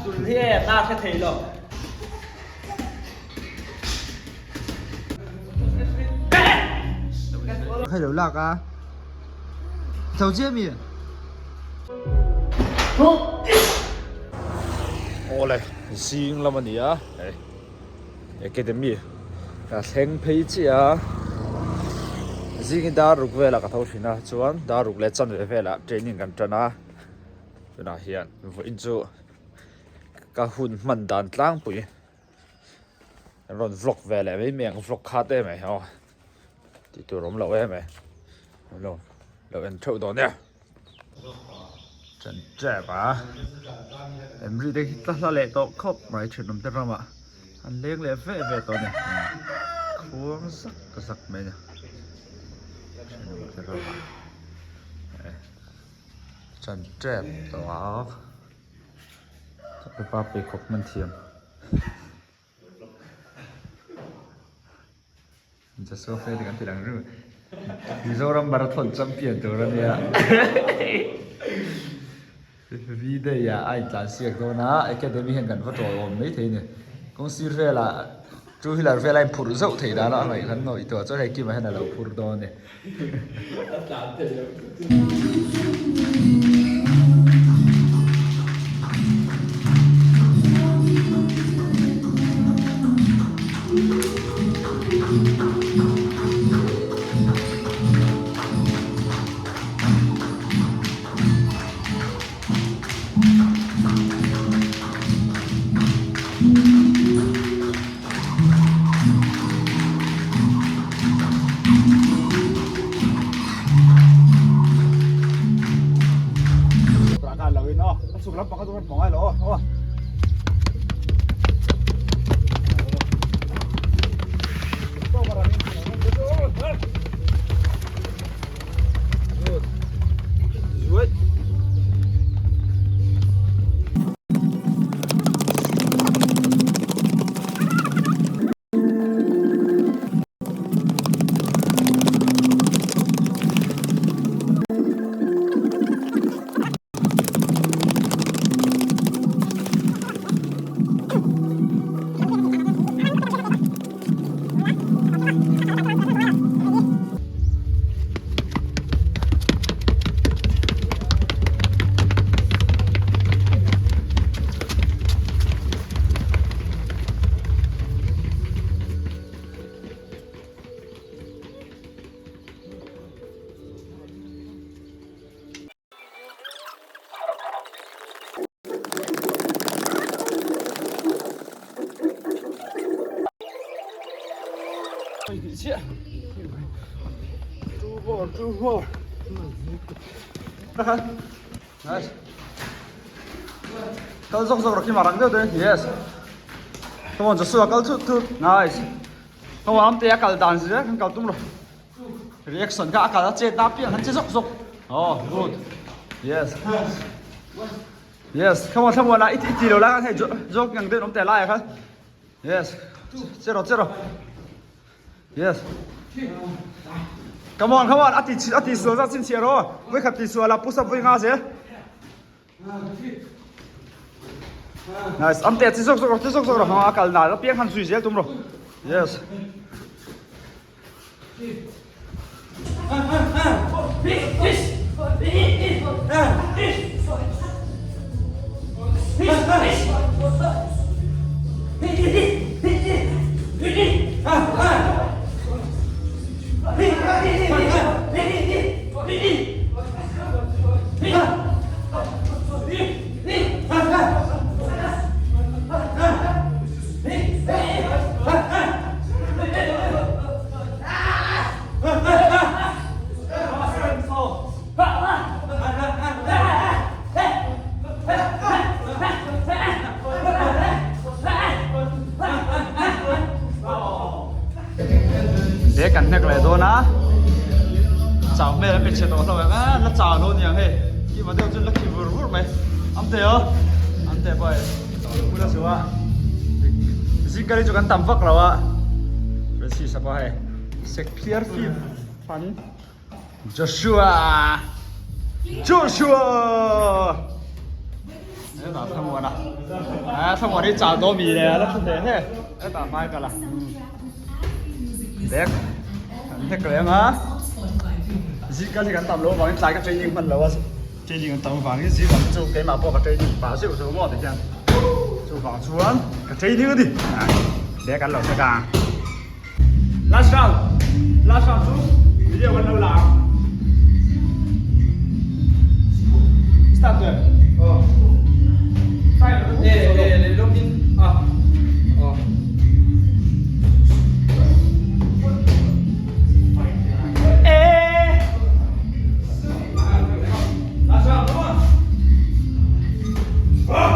Tul hi e a na hre thei lo. Hei lo lak a. Tho chiah mi? Awle zing lam a ni a hei academy ka thleng phei chiah a zing hi dar ruk velah ka tho thin a chuan dar ruk leh chanve velah training kan tan a tunah hian vawiin chu ka hun hman dan tlangpui An rawn vlog ve leh mai mai ang vlog khat em mai aw tih tur awm loh em mai lo lo en theuh dawn nia ṭan ṭep a emri te khi tla hla leh tawh khawp mai ṭhenawm te ramah an leng leh ve ve tawh a ni khuang zak zak mai a ni ṭhenawm te ramah ṭan ṭep tawh a. Pa pheikhawk hman thiam Joshua Freddy kan ti lang ru Mizoram marathon champion tur a nia V-day ah a intlan siak dawn a academy hian kan va tawiawm mai thei a ni kawng sir velah two wheeler vel a inphurh zauh theih dan a ngaih khan nawih tawh chuan hei Kima hian a lo phur dawn a ni. Kal zawk zawk rawh khi marang deuh te yes come on Joshua kal thut thut nice come on amte a kal dan zir kan kal tum rawh reaction kha a kal a chet na piang han che zawk zawk oh good yes yes come on thlamuan ah i ti lo lai khan hei jog ang deuh in awm teh lai ah khan yes che rawh che rawh Yes. Come on, come on. A ti a ti sual zat chin chhiar aw. Voi khat ti sual a push up voi nga zel. Nice. Am te chi zok zok chi zok zok ro ha kal na piang han zui zel tum ro. Yes. Bag kan hnek leh dawn a chau hmel a pe chhe tawh hlauh ang a la chau lo niang hei kima deuh chu la khi vur vur mai amte aw amte pawh hei bula chu a zingkari chu kan tam vak lo a Francis a pawh hei sek phiar fim fan Joshua Joshua. Hetah Thlamuana ah Thlamuana hi chah dawn mi le a la thu hle hle hetah hmai kal a bag an hlek leh ang a zing kal hi kan tam loh avangin tlai ka training hman lo a training an tam avangin zing lam chu keimah pawh ka training pah zeuh zeuh maw tihian chuvang chuan ka training a ni bag an lo hlek a. Last round last round chu video kan lo la ang start tuan oh le le le lom in ah oh eh last round come on ah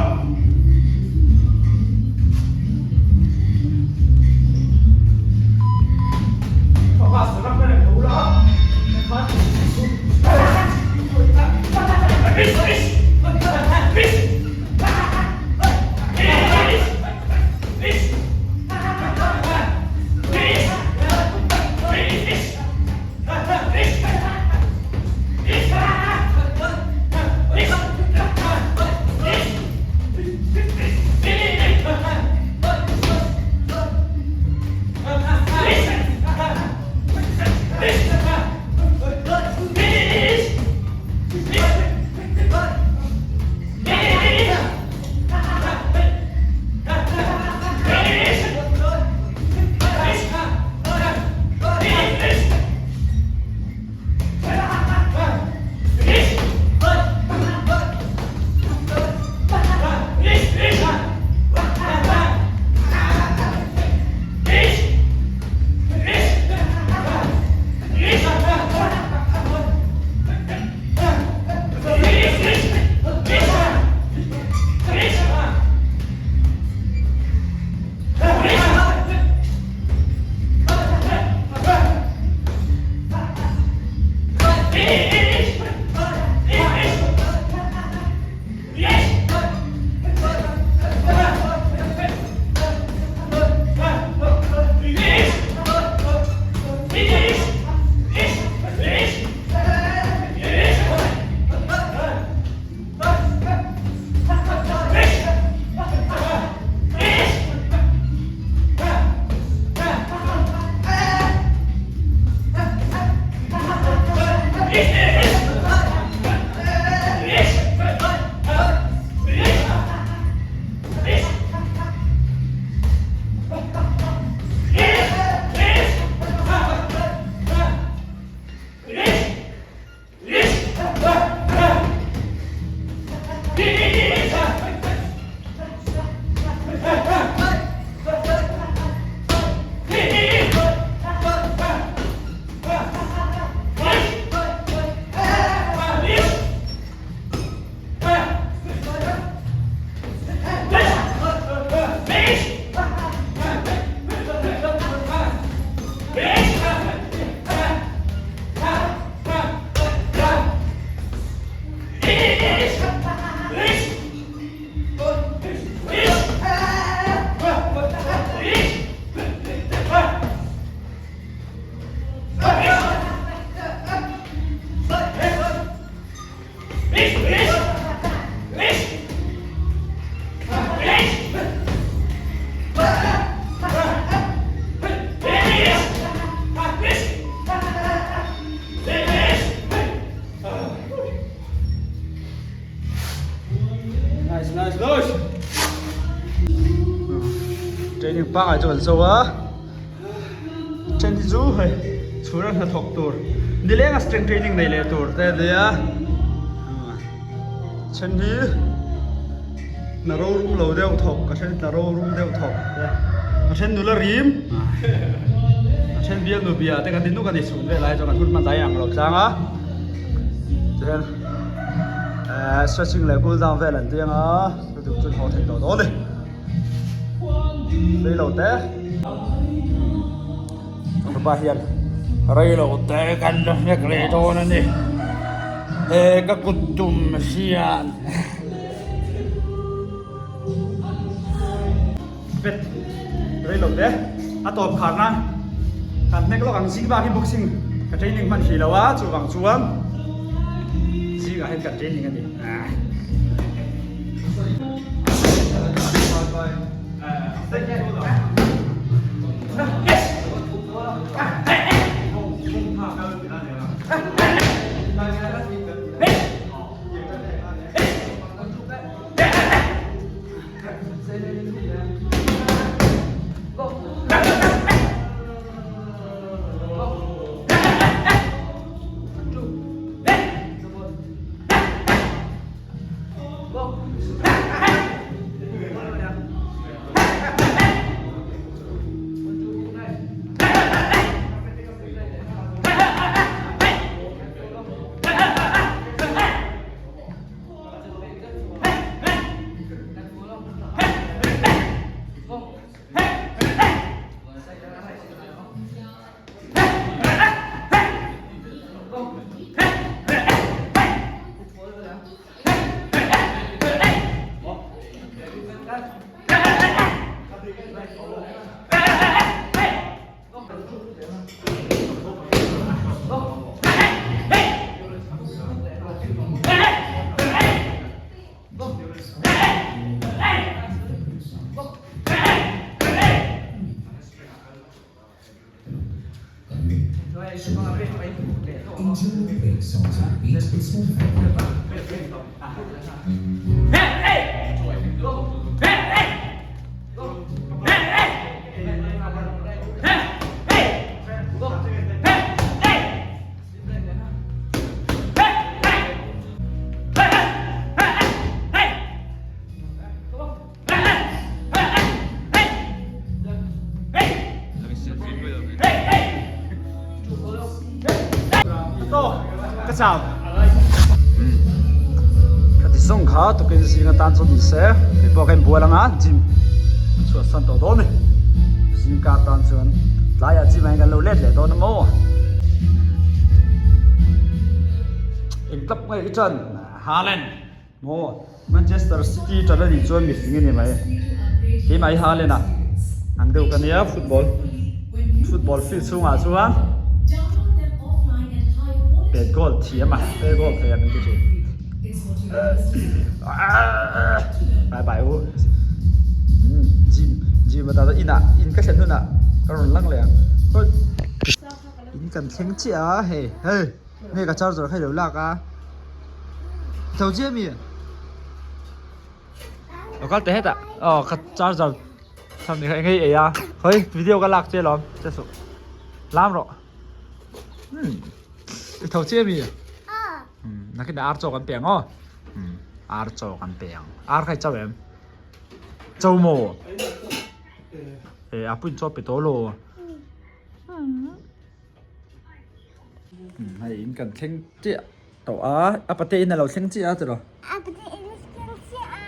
Nice nice nice Training pangai chu kan zo a then hi chu hei chhura hnathawk tur nileng a strength training nei leh tur te a nia then hi hna rorum lo deuh thawk a then hna rorum deuh thawk te a then nula rim a then bialnu bia te kan ti nuk a ni chhun vel ah hi chuan kan hun hman dai ang lo tlang a tihian ehh stretching leh cool down vel an ti ang a chu chu haw theih tawh dawn a ni rei lo te pa hian rei lo te kan la hlek leh dawn a ni he ka kut tum hian vet rei lo te a tawp khar na kan hnek lawk ang zing bak hi boxing ka training hman hrih lo a chuvang chuan zingah hian kan training a ni. Ka chau. Ka ti zawng kha tukin zing atan chuan ni se kei pawh ka inbual anga gym an chhuah san tawh dawn a ni. Zing ka tan chuan tlaiah gym ah hian kan lo let leh dawn a maw. Eng tlap nge i tan Haaland maw Manchester City tan a nih chuan mifing a ni mai. Keimah hi Haaland ah ang deuh ka nia football football field chhungah chuan pet goal thiam a pet goal thei a min ti thin. Bye bye u. Gym gym atana inah in ka thlen hunah ka rawn lang leh ang. In kan thleng chiah a hei hei. Nge ka charger kha i lo lak a tho chiah mi lo kal teh hetah aw ka charger tham ni kha eng ei ei a hawi video ka lak che lawm che suh lam rawh hmm i tho chiah mi hmm nakin ar chaw kan pe ang aw hmm ar chaw kan pe ang ar kha i chau em chau maw e a puin chaw pe tawh lo Hei in kan thleng chiah tawh a, a pate in a lo thleng chiah a tiraw? A pate in a thleng chiah a.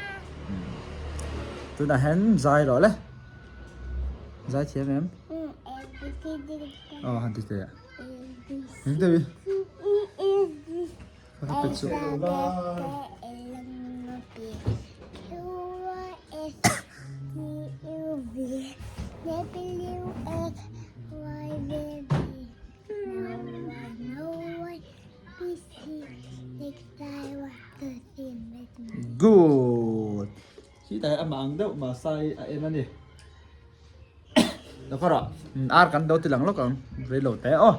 Tunah hian zai rawh le. Zai thiam em? Aw han ti teh. Eng deuh i? Ka pet chu. Good. Khi tai amah ang deuh mahse a en a ni. Lo rawh ar kan do ti lang lawk ang rei lo te aw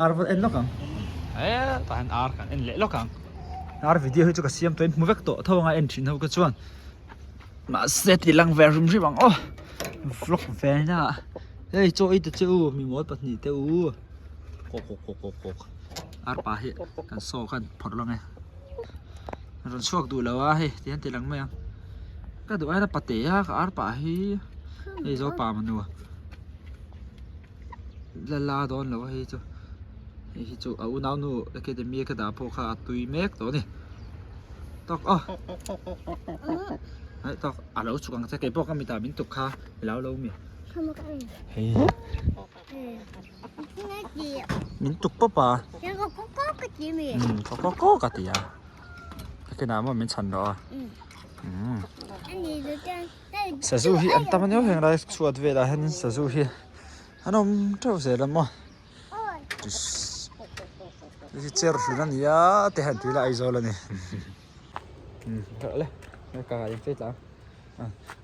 ar va en lawk ang tah hian ar kan en leh lawk ang ar video hi chu ka siam tawhin hmu vek tawh tho anga en thin ho ka chuan mahse ti lang ve hrim hrim ang aw vlog ve na hei chaw ei ta che u mi mawl pahnih te u kawk kawk kawk kawk kawk ar pa hi kan saw khan phawrh lang e rawn chhuak duh lo a hei ti hian ti lang mai ang ka duh aia pate a ka ar pah hi hei zo pa manu la la dawn lo a hei chu hei hi chu a unau nu academy a ka dah pawh kha a tui mek tawh a ni tawk aw hei tawk a lo chhuk ang che keipawh ka mitah min tuk kha i lo lo mi hei. Min tuk pawp a. Kawk kawk a ti a. Nakinah maw min chhan rawh a. Sazu hi an tam aniau heng lai chhuat velah hianin sazu hi an awm teuh zel a maw. Hei hi chair hlun a ni a te han tih ila Aizawl a ni.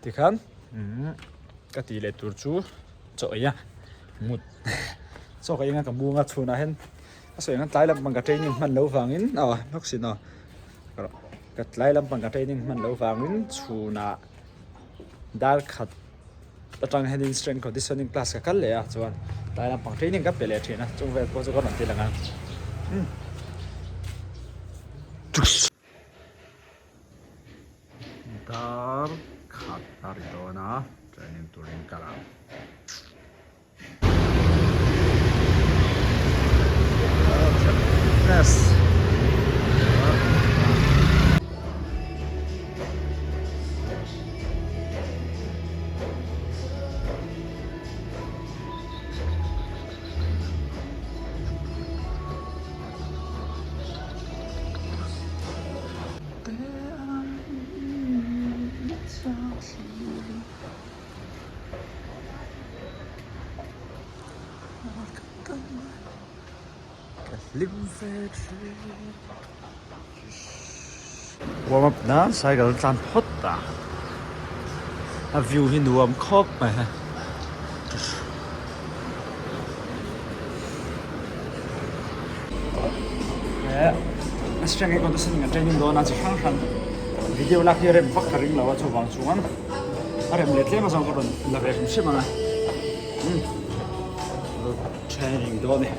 Tikhan ka tih leh tur chu chaw ei a mut chaw ka eng a ka mung a chhunah hian a sawi ang tlai lampang ka training hman loh vangin aw hlawk sin aw ka tlai lampang ka training hman loh vangin chhunah. Dar khat atang hianin strength conditioning class ka kal leh a chuan tlai lampang training ka pe leh thin a chung vel pawh chu ka rawn ti lang ang. Dar khat a ri dawn a training turin kal ang. Fitness. Ka hlim ve thin Warm up nan cycle tlan phawt a a view hi nuam khawp mai a. A strength and conditioning an training dawn a chi hrang hrang video lak hi a rem vak ka ring lo a chuvang chuan a rem leh tlem a zawng ka rawn la ve hrim hrim ang a training dawn e.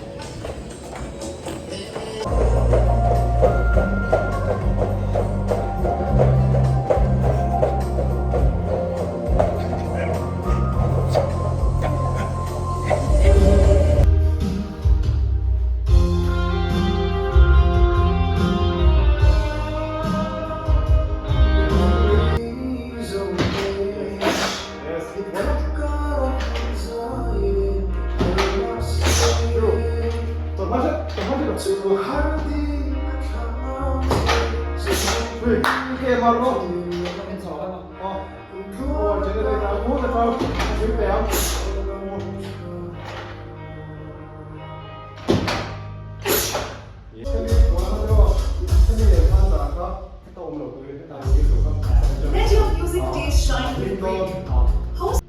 Let your music taste shine with radio. Host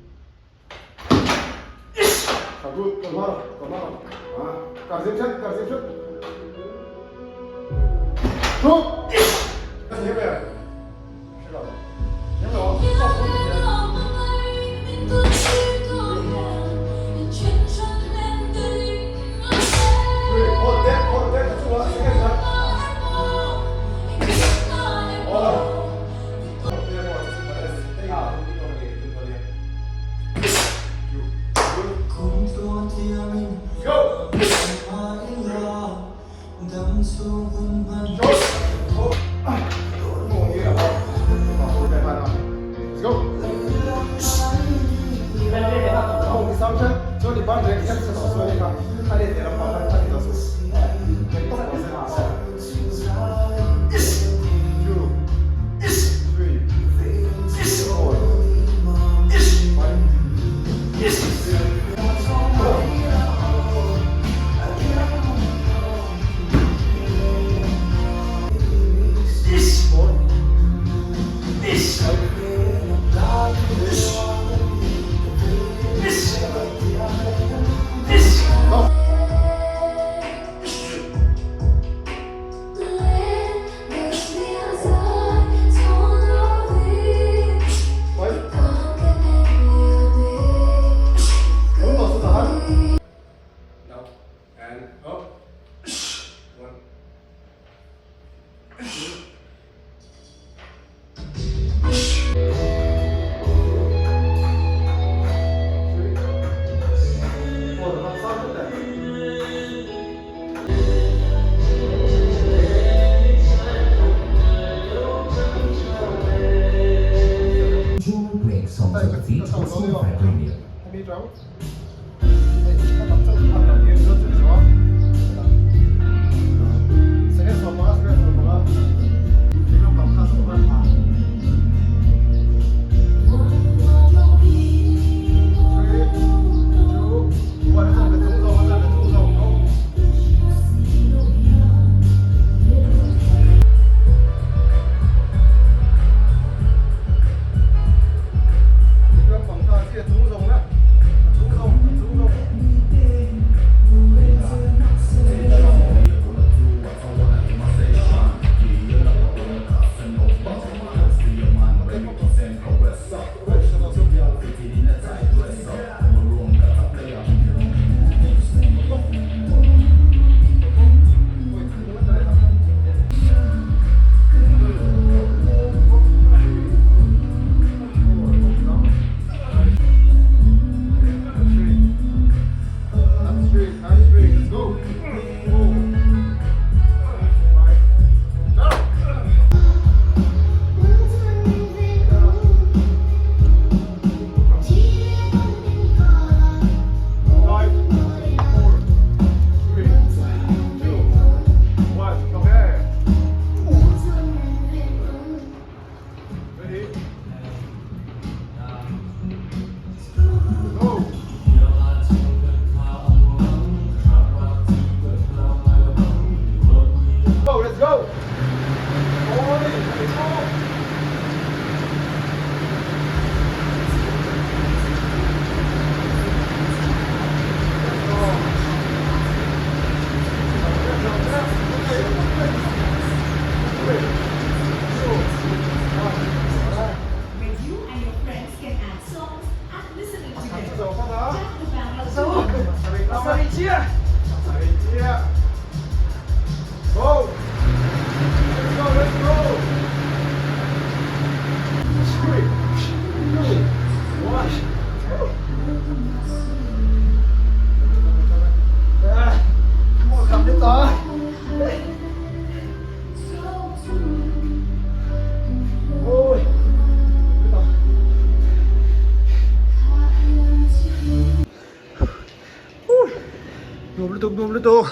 lutuk nuam lutuk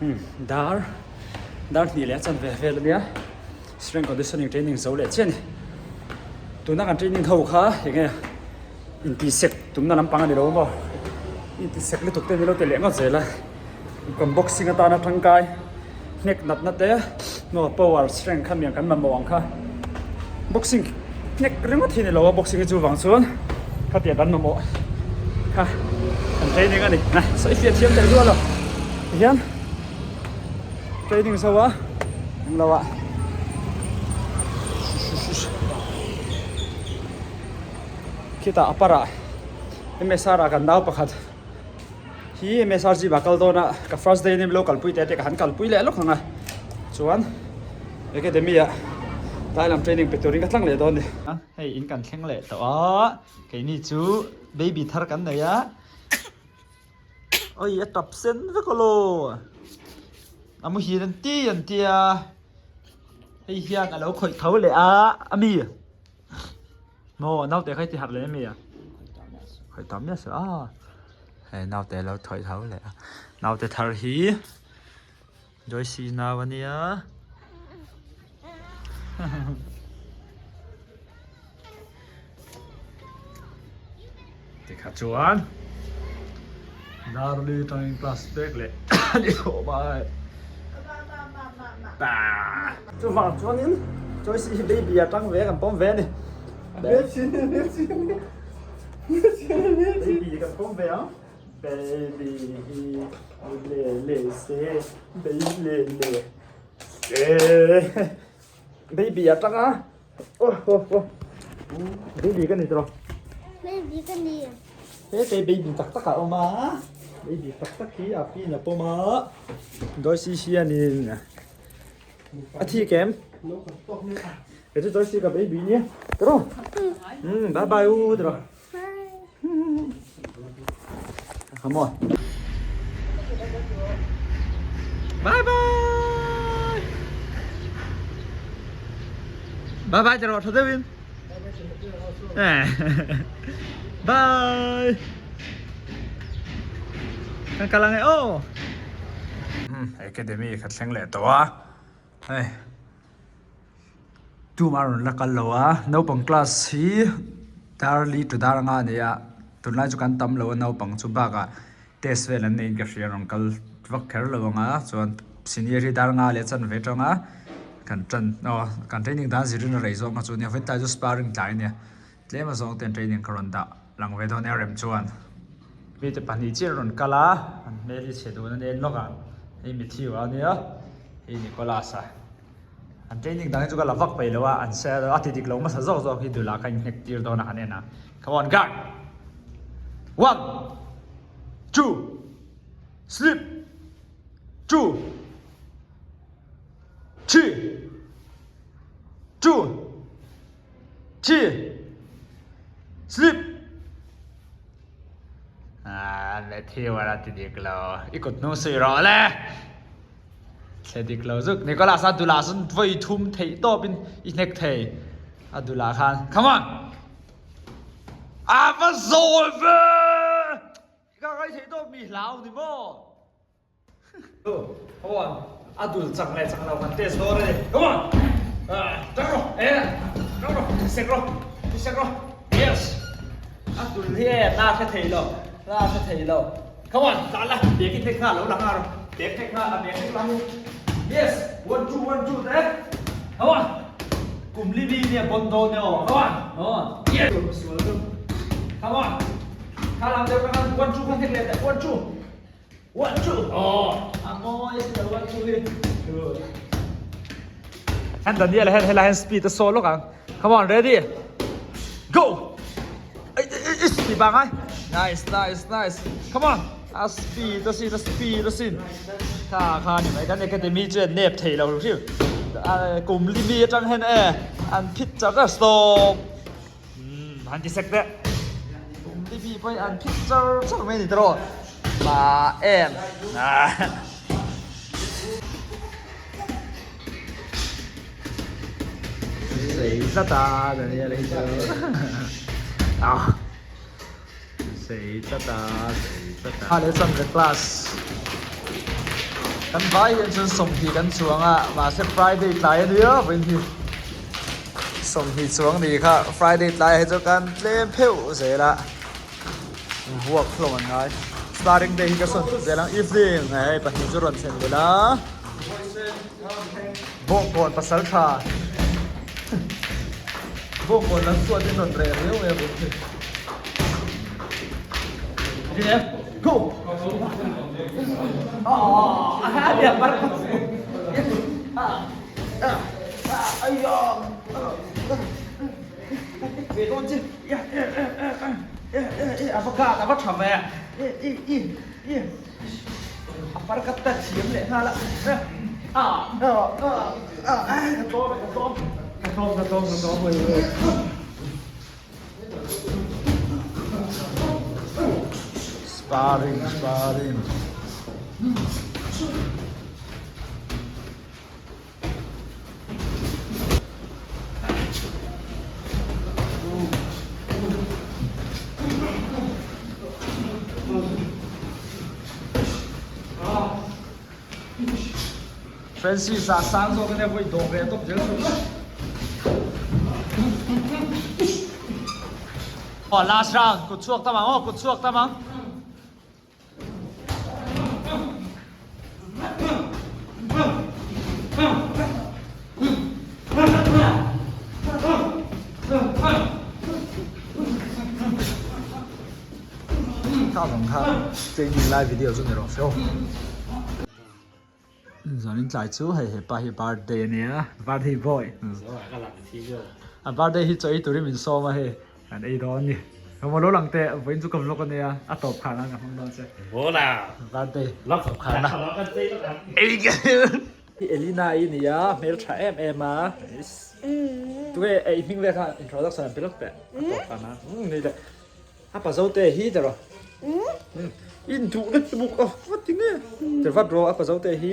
umm dar dar hnih leh a chanve vel ania strength conditioning training zo leh chiah a ni tuna kan training ho kha enge intisek tumna lampang a ni lo maw intisek lutuk te an lo ti leh ngawt zel a kan boxing atana tangkai hnek natna te maw power strength kha miang kan mamawh ang kha boxing hnek ringawt hi a ni lo a boxing hi chuvang chuan khatiang kan mamawh kha kan training a ni na sawi fiah thiam teh duah lo tihian training zo a englo ah khitah a parah M_S_R ah kan nau pakhat. Hi MSRG bah kal dawn a ka first day ania milo kalpui teh te ka han kalpui leh lawk ang a chuan academy ah tlai lam training pe turin ka tlang leh dawn a ni. Hei in kan thleng leh tawh a keini chu baby thar kan nei a oi a tap sen vek alaw a muhil an ti an tia hei hian alo khawih tho leh a ami. Maw naute kha i ti harh leh emi a? Khawih tam miah suh a. Hei naute lo thawih tho leh a. Naute thar hi Joyce nau a nia. Tikha chuan Darli tangin class pek leh a ni tawh mai. Chuvang chuanin Joyce hi baby a tang ve kan pawm ve a ni. Baby kan pawm ve ang. Baby hi le le se baby le le se baby a tang a. Baby ka ni tawh. Baby ka ni. He te baby tak tak a awm a. Baby tak tak hi a pin a pawm a. Joyce hianin a thi kem. He chu Joyce ka baby nia. Tawh. Um bye bye u tawh. Come on. Bye bye. Bye bye chào thật Win. Bye. Kan kalang e oh. Academy khat thleng leh tawh a. Hei. Tum a rawn la kal lo a, naupang class hi dar li to dar anga a nei a, tunlai chu kan tam lo a naupang chu bakah test vel an neiin ka hria rawn kal vak kher lo ang a, chuan senior hi dar nga leh a chanve tang a, kan tan aw kan training dan zirin a rei zawng kha chu nia vawiin tlai chu sparring tlai a nia, tlem azawng ten training ka rawn dah lang ve dawn nia rem chuan. Mite pahnih chiah an rawn kal a, an hmel hi chhe dun a nia lawk a, hei Matthew a nia, hei Nicholas a. An training dang hi chu ka la vak peih lo a, an se a ti dik lo hmasa zawk zawk hi dulah ka inhnek tir dawn a han en a. Come on guard! One! Two! Sleep! Two! Three! Two! Three! Sleep! Ah, Matthew a ti dik lo. I kut hnung suih rawh le! Thla dik lo zuk. Nicholas a dulah chuan vawi thum theih tawp in i hnek thei. A dulah khan come on! A va zawi ve! Ka ngai theih tawp mi hlau ni maw? Come on! A dul chak leh chak lo kan test dawn a ni. Come on! Tang rawh! E! Tang rawh! Tisek rawh! Tisek rawh! Yes! A dul hi e na hre thei lo. Na hre thei lo. Come on, tlan la, bag i thek nghal lo lang a rawh, bag thek nghal a bag thek lang hi, yes, one two one two te, come on, kum li mi nia bon dawn nia aw, come on, aw, yes, come on, kha lam deuh khan one two khan thek leh teh, one two, one two, aw, a mawi a si lo one two hi, good. An Daniel hian helai hian speed a saw lawk ang, come on, ready, go! Ti bang ai nice nice nice come on a speed a sin a speed a sin kha kha ni mai kan academy chu an nep thei lo hrim kum li mi atang hian e an phit char a stop han ti sek teh kum li mi pawh an phit char char mai ni tawh ma em Sei tlat a Daniel hi chu ah Sei tlat a, sei tlat a. Leh chuan ka class kan vai hian chuan 20 kan chuang a, mahse Friday tlai a nia vawiin hi 20 chuang ni kha Friday tlai ah hi chuan kan tlem pheuh zel a, vuak hlawm an ngai. Starting day hi ka sawn thut zel ang evening hei pahnih chu rawn thlen belh a, bawngkawn pasal tha bawngkawn lam chuan in rawn reh riau mai a vawiin hi. Go! Sparring, sparring. Francis a sang zawk ania vawi dawh ve tawp zel chu. Aw last round kut chhuak tam ang aw kut chhuak tam ang. Kha vang kha training lai video chu ni rawh se aw. Zanin tlai chu hei hepa hi birthday a nia birthday boy a birthday hi chaw ei turin min sawm a hei an ei dawn a ni emaw lo lang teh vawiin chu ka vlog a nia a tawp khan a ka hmang dawn che birthday tawp khan a ei hi Elina i ni a hmeltha em em a tunge ei hming vel kha introduction an pe lawk teh a tawp khan a ni le. A pa zote hi tiraw? Umm in duh na chi bawk a va ti nge ti vat rawh a pa zote hi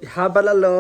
i ha bal alo.